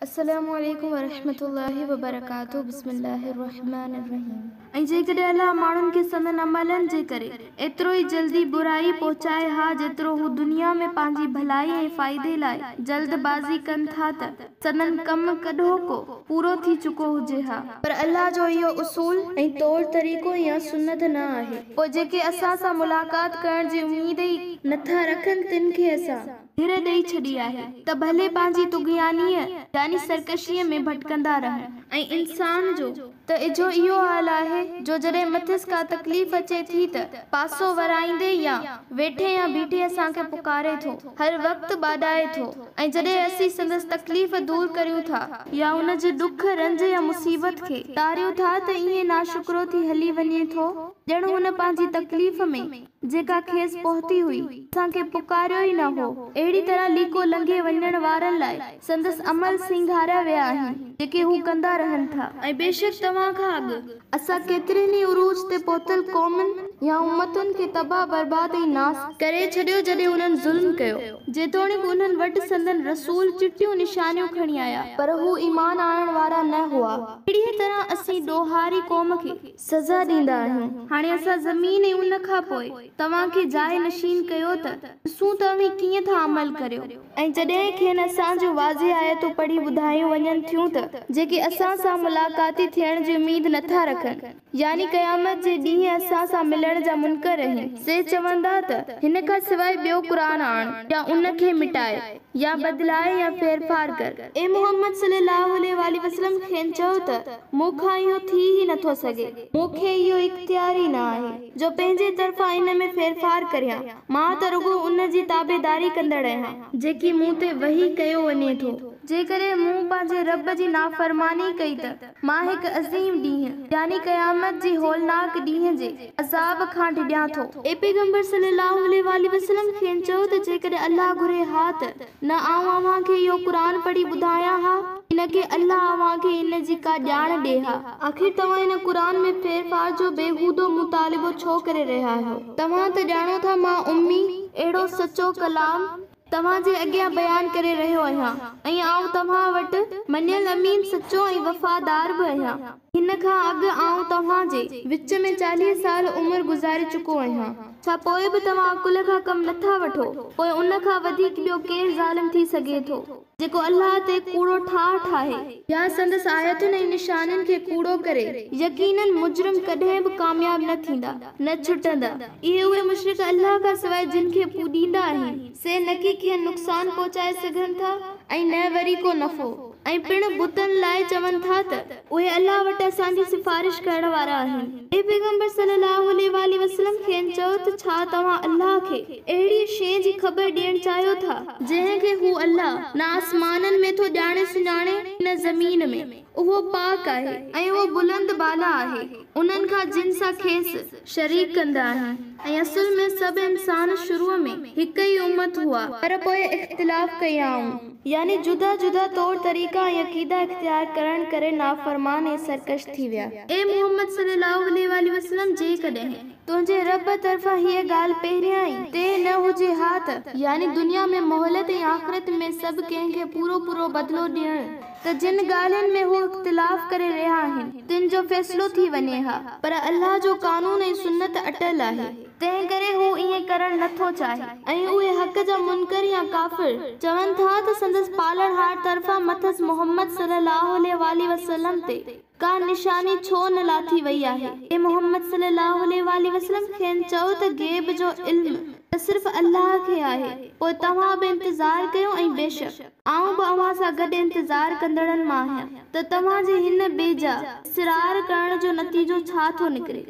السلام عليڪم ورحمة الله وبرڪاته بسم الله الرحمٰن الرحيم. ۽ جيڪڏهن الله ماڻهن کي سندن عملن جي ڪري ايترو ئي جلدي برائي پهچائي ها جيترو هو دنيا ۾ پنهنجي ڀلائي ۽ فائدي لاء جلد بازي ڪن ٿا ته سندن ڪم ڪڏهوڪو پورو ٿي چڪو هجي ها. پر الله جو اهو اصول ۽ طور طريقو يا سنت نه آهي. پوء جيڪي اسان سان ملاقات ڪرڻ جي اميد ئي نٿا رکن تن کي اسان. ڍر ڏئي ڇڏي آهي ته ڀلي پنهنجي طغيانيء يعني سرڪشيء ۾ ڀٽڪندا رهن. ۽ انسان جو ته اجهو اهو حال آهي جو جڏهن مٿس ڪا تڪليف اچي ٿي ته پاسو ورائيندي يا ويٺي يا بيٺي اسان کي پڪاري ٿو، هر وقت ٻاڏائي ٿو ۽ جڏهن اسين سندس تڪليف دور ڪريون ٿا، يا ان جي ڏک، رنج يا مصيبت کي ٽاريون ٿا ته ائين ناشڪرو ٿي هلي وڃي ٿو ڄڻ هن پنهنجي تڪليف ۾. جيڪا کيس پهتي هئي، اسان کي پڪاريو ئي نه هو. اهڙي طرح ليڪو لنگهي وڃڻ وارن لاء سندس عمل سينگاريا ويا آهن، جيڪي هو ڪندا رهن ٿا. ۽ بيشڪ توهان کان اڳ اسان ڪيترين ئي عروج تي پهتل قومن يا امتن کي تباهه برباد ۽ ناس ڪري ڇڏيو جڏهن انهن ظلم ڪيو، جيتوڻيڪ انهن وٽ سندن رسول چٽيون نشانيون کڻي آيا، پر هو ايمان آڻڻ وارا نه هئا. اهڙيء طرح اسين ڏوهاري قوم کي. سزا ڏيندا آهيون. هاڻي اسان زمين ۽ ان کان پوء توهان کي جاء نشين ڪيو ته ڏسون ته اوهين ڪيئن ٿا عمل ڪريو. ۽ جڏهن کين اسان جون واضح آيتون پڙهي ٻڌايون وڃن ٿيون ته جيڪي اسان سان ملاقاتي ٿيڻ جي اميد نٿا رکن، يعني قيامت جي ڏينهن اسان سان ملڻ جا منڪر آهن، سي چوندا ته هن کان سواء ٻيو قرآن آڻ يا ان کي مٽاء. يا بدلاء يا ڦيرڦار ڪر. اي محمد صلي الله عليه واٰله وسلم کين چئو ته مون کان اهو ٿي ئي نٿو سگهي، مون کي اهو اختيار ئي نه آهي جو پنهنجي طرفان ان ۾ ڦيرڦار ڪريان، مان ته رڳو ان جي تابعداري ڪندڙ آهيان. جيڪي مون تي وحي ڪيو وڃي ٿو. جيڪڏهن مون پنهنجي رب جي نافرماني ڪئي ته. مان هڪ عظيم ڏينهن، يعني قيامت جي هولناڪ ڏينهن جي، عذاب کان ڊڄان ٿو. اي پيغمبر صلّي اللّٰه عليه واٰله وسلّم کين چئو ته جيڪڏهن الله گهري ها ته نه آئون اوهان کي اهو قرآن پڙهي ٻڌايان ها ۽ نه ڪي الله اوهان کي ان جي ڪا ڄاڻ ڏئي ها. آخر توهان هن قرآن ۾ ڦيرڦار جو بيهودو مطالبو ڇو ڪري رهيا آهيو؟ توهان ته ڄاڻو ٿا مان امي، اهڙو سچو ڪلام، توهان جي اڳيان بيان ڪري رهيو آهيان ۽ آئون توهان وٽ مڃيل امين، سچو ۽ وفادار به آهيان. هن کان اڳ آئون توهان جي وچ ۾ 40 سال عمر گذاري چڪو آهيان. ڇا پوء به توهان عقل کان ڪم نٿا وٺو؟ پوء ان کان وڌيڪ ٻيو ڪير ظالم ٿي سگهي ٿو، جيڪو الله تي ڪوڙو ٺاهه ٺاهي؟ يا سندس آيتن ۽ نشانين کي ڪوڙو ڪري؟ يقيناً مجرم ڪڏهن به ڪامياب نه ٿيندا. نه ڇٽندا. اهي اهي مشرڪ الله کان سواء جن کي پوڄيندا آهن، سي نڪي کين نقصان پهچائي سگهن ٿا ۽ نه وري ڪو نفعو، ۽ پڻ بتن لاء چون ٿا ته، اهي الله وٽ اسان جي سفارش ڪرڻ وارا آهن. اي پيغمبر صلّي اللّٰه عليه واٰله وسلّم کين چئو ته ڇا توهان الله کي اهڙيء شيء جي خبر ڏيڻ چاهيو ٿا، جنهن کي هو، الله، نه آسمانن ۾ ٿو ڄاڻي سڃاڻي نه زمين ۾. اهو پاڪ آهي ۽ اهو بلند بالا آهي انهن کان جن سان کيس شريڪ ڪندا آهن. ۽ اصل ۾ سڀ انسان شروع ۾ هڪ ئي امت هئا. پر پوء اختلاف ڪيائون. يعني جدا جدا طور طريقا ۽ عقيدا اختيار ڪرڻ ڪري نافرمان ۽ سرڪش ٿي ويا. اي محمد صلي الله عليه واٰله وسلم! جيڪڏهن. تنهنجي رب طرفان هيء ڳالهه پهريان ئي طئي نه هجي ها ته، يعني دنيا ۾ مهلت ۽ آخرت ۾ سڀ ڪنهن کي پورو پورو بدلو ڏيڻ، ته جن ڳالهين ۾ هو اختلاف ڪري رهيا آهن، تن جو فيصلو ٿي وڃي ها، پر الله جو قانون ۽ سنت اٽل آهي. تنهن ڪري هو ائين ڪرڻ نه ٿو چاهي. ۽ اهي حق جا منڪر يا ڪافر چون ٿا ته سندس پالڻهار طرفان مٿس محمد صلي الله عليه واٰله وسلم تي ڪا نشاني ڇو نه لاٿي وئي آهي؟ اي محمد صلي الله عليه واٰله وسلم کين چئو ته غيب جو علم ته صرف الله کي آهي پوء توهان به انتظار ڪيو ۽ بيشڪ آئون به اوهان سان گڏ انتظار ڪندڙن مان آهيان ته توهان جي هن بيجا اصرار ڪرڻ جو نتيجو ڇا ٿو نڪري.